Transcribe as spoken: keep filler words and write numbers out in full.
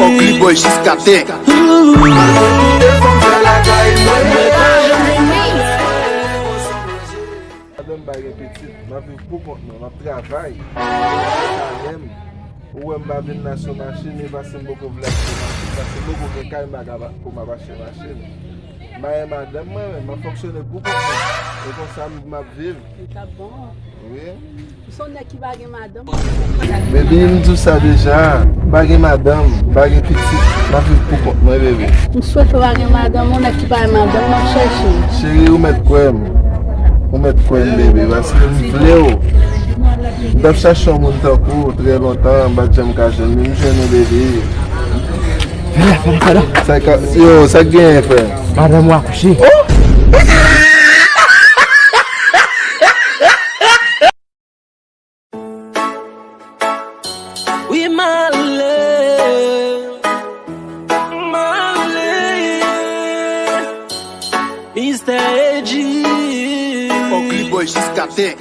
Ugly Boy jiskaten. Madanm m pa gen pitit, m ap viv pou kont mwen, m ap travay. Ou wè m pa vin la sou machin, e paske m poko vle achte machin, paske m poko gen kay m pa ka pou m ap achte machin. M pa gen madanm mwen menm, m ap fonksyone pou kont mwen. E konsa m ap viv. Li t ap bon. Wi. Ou se yon nèg ki pa gen madanm. Baby, m di w sa deja. M pa gen madanm, m pa gen pitit. M ap viv pou kont mwen, baby. M swete w pa gen madanm, yon nèg ki pa gen madanm, m ap chèche. Cheri, ou mèt kwè m. Ou mèt kwè m, baby, paske m vle w. M t ap chache yon moun tankou w trè lontan, m pa t janm ka jwenn li. M jwenn ou, baby. Fè la, fè la, fè la. Sa ka, yo, sa k genyen, frè? Madanm ou akouche. Wi, m ale, m ale, Mister Edgy. Ugly Boy jiskaten.